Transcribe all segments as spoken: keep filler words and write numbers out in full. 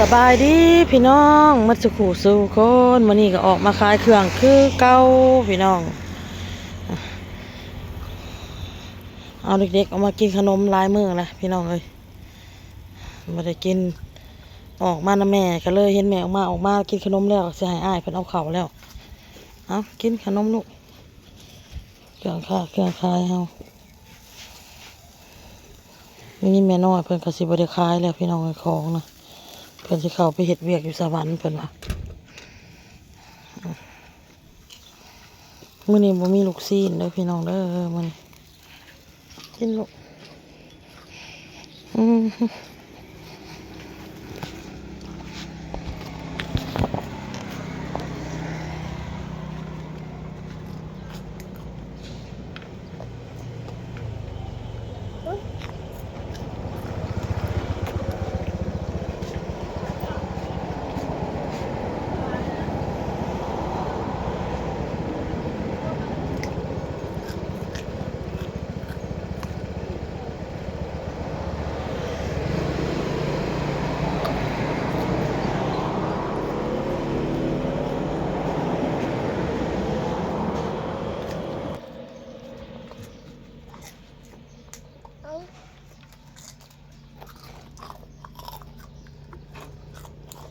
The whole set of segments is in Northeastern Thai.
สบายดีพี่น้องหมดสู่ผู้สู่คน มื้อนี้ก็ออกมาขายเครื่องคือเก่าพี่น้อง เอาเด็กๆออกมากินขนมหลายมื้อแล้วพี่น้องเอ้ย บ่ได้กิน ออกมานำแม่ก็เลยเห็นแม่ออกมา ออกมากินขนมแล้ว สิให้อ้ายเพิ่นเอาเข้าแล้ว เอากินขนมลูก เครื่องค้าเครื่องขายเฮา นี่แม่น้อยเพิ่นก็สิบ่ได้ขายแล้วพี่น้องเอ้ย ของนะ เพิ่นสิเข้าไปเฮ็ดเวียกอยู่สวรรค์เพิ่นว่า มื้อนี้บ่มีลูกชิ้นเด้อพี่น้องเด้อ มื้อนี้ กินลูก อืม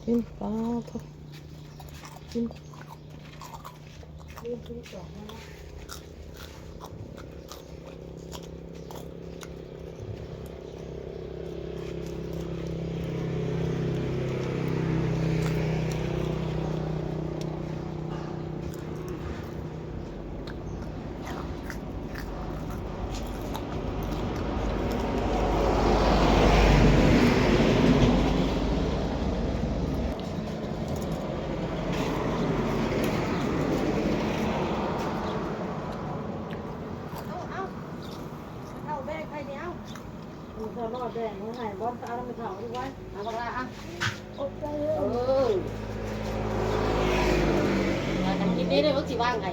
กินปลาเถอะ กิน เอาเอาเอาแบกไปเดียว มันก็รอดแดงมันหายบอลตาแล้วมันเผาดีไว้ เอาบักละอ่ะ อบใจเลย เออ ว่ากันกินได้เลยว่าสิว่างไง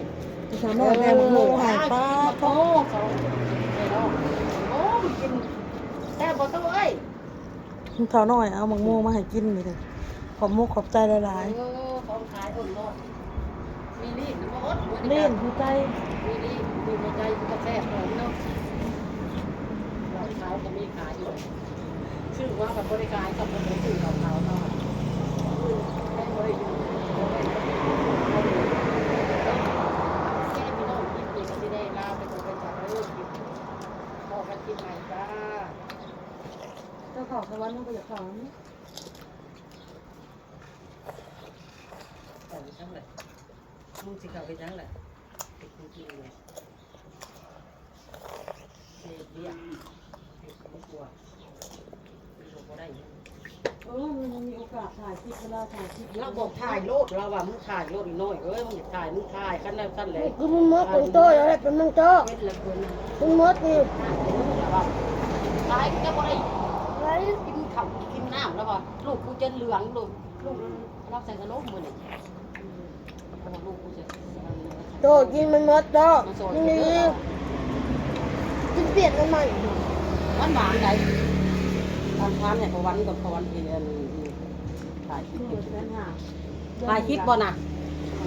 สามารถแดงมันโม่หายปลา โอ้สองโอ้มันกินแซ่บบ่ตู้เอ้ย เฒ่าน้อยเอาหมากโมมาให้กินนี่เด้อ ขอบมกขอบใจหลายๆ เออ ของขายอ่อนๆ มีลีดนะบ่อด ลีดหัวใจ มีลีด มีหัวใจมันก็แซ่บเลยเนาะ เหล้าขาวก็มีขายอยู่ ซื้อมาแบบบ่ได้ขายกับคนซื้อเหล้าขาวเนาะ ให้บ่ได้อยู่ บ่ได้อยู่ แซ่บพี่น้อง คลิปนี้ก็สิได้ลาไปก่อนเด้อจ้ะ เออ คลิปนี้ พอกันคลิปใหม่จ้า เจ้าของสวรรค์มันก็อยากเข้าอันนี้ เข้าไปจังเลย มึงสิเข้าไปจังเลย ไปกินกินเลย เสียเบียร์ ไม่กลัว ไม่กลัวได้ เออ มันมีโอกาสถ่ายคลิป เวลาถ่ายคลิป เราบอกถ่ายโลด เราว่ามึงถ่ายโลดอีน้อย เอ้ย มึงอย่าถ่าย มึงถ่ายคันนั้นสั้นเลย กูมึงมดเป็นโต้แล้วเป็นมึงโต้ เป็นละคน มึงมดนี่ ถ่ายก็บ่ได้ ไว้ กินข้าวกินน้ำแล้วว่า ลูกกูจะเหลือง ลูก ลูก เราใส่กระโหลกมือนี่ โตกินมันหมดโต มันโสด กินอีก กินเปียกมันใหม่ หวานหวานไหน ตามทานเนี่ย พอวันก่อน พอวันที่อัน ถ่ายคลิป ถ่ายคลิปบ่น่ะ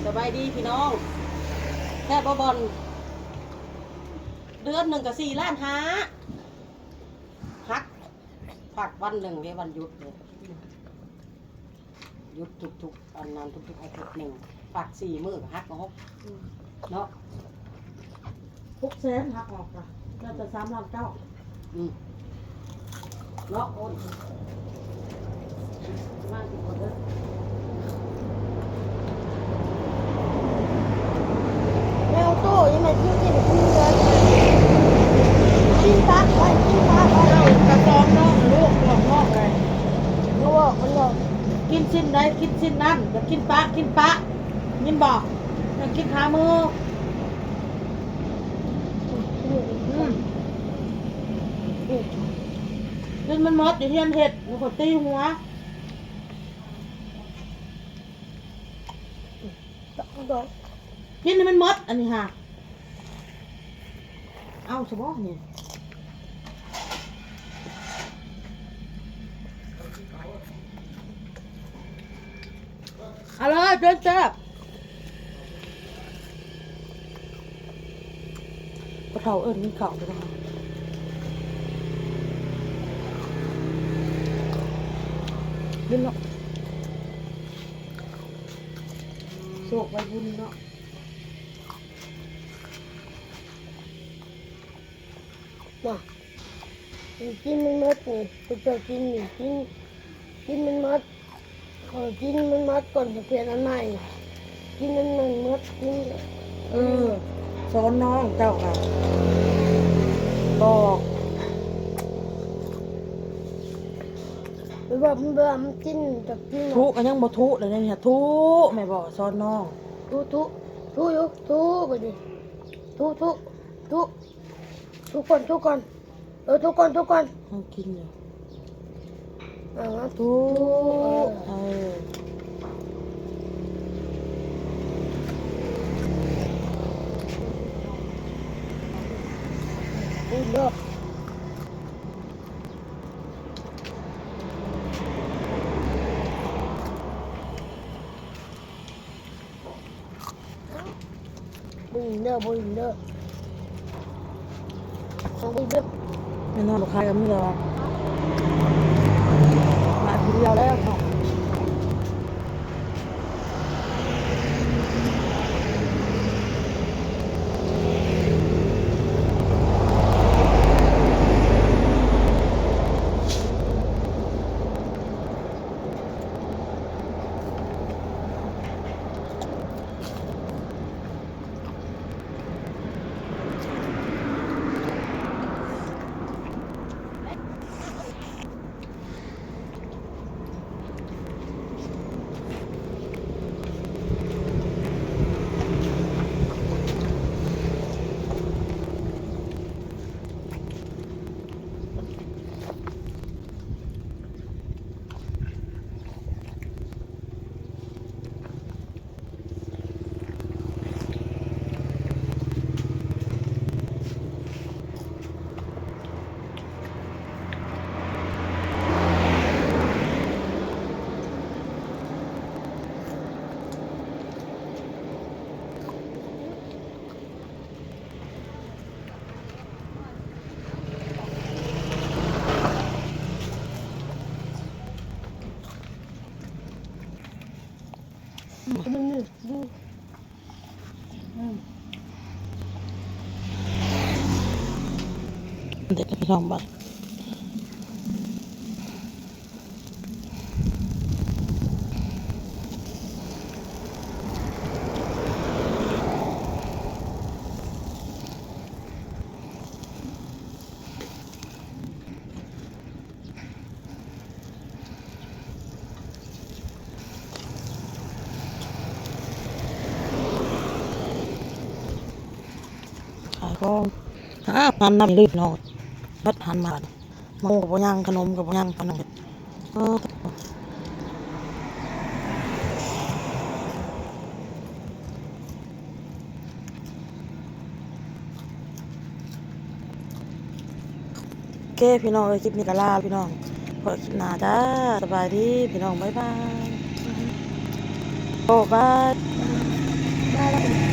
สบายดีพี่น้อง แค่บ่บอล เดือนหนึ่งกับสี่ล้านห้า หัก พักวันหนึ่งเด้ วันหยุดเด้ หยุดทุกๆ อันนั้น ทุกๆ อาทิตย์หนึ่ง พักสี่มื้อก็หักออก อืม เนาะ หกแสนหักออกค่ะ น่าจะสามล้านเก้า อืม เนาะ โอน มาสิโอนเด้อ แมวโตยังไงกินกินกินเลย กินปลาไป กินปลาไป เจ้ากระซ้อมนอกลูก หลอกนอกเลย ลวกมันหลอก กินสิ้นใด กินสิ้นนั้น อย่ากินปลา กินปลา ยินบอก อย่ากินขาหมู อืม กินมันหมด อย่าเฮียนเห็ด อย่าขอตีหัว กินให้มันหมด อันนี้ค่ะ เอาสมองนี่ อร่อยเพื่อนแซ่บ ปลาเฒ่าเอิ้นกินข้าวไปแล้ว เล่นเนาะ โชคไว้บุญเนาะ มา กินมันหมดนี่ ไปเจอกินนี่ กิน กินมันหมด ขอกินมันหมดก่อนจะเปลี่ยนอันใหม่ กินอันใหม่หมด กิน เออ สอนน้องเจ้าค่ะ บอก ไปบอกมัน บอกมันกิน จะกิน ทุก็ยังบ่ทุเลยเนี่ย ทุ แม่บอก สอนน้อง ทุ ทุ ทุอยู่ ทุไปดิ ทุ ทุ ทุ ทุก่อน ทุก่อน เออ ทุก่อน ทุก่อน มันกินอยู่ เอาละ ทุ เออ เออ ทุเด้อ บ่ยิงเด้อ บ่ยิงเด้อ บ่ยิงเด้อ ไม่นอนลูกค้าก็มีแล้วอะ มาทีเดียวแล้วค่ะ เด็กพี่น้องบ้าน ขายของ หาอาหารนำเลยพี่น้อง เบิดอาหารมา หมู่ก็บ่ยัง ขนมก็บ่ยัง พี่น้อง เออ โอเค พี่น้องเอ้ย คลิปนี้ก็ลาพี่น้อง พบคลิปหน้าจ้า สบายดี พี่น้อง บ๊ายบาย โอ้ บาย บาย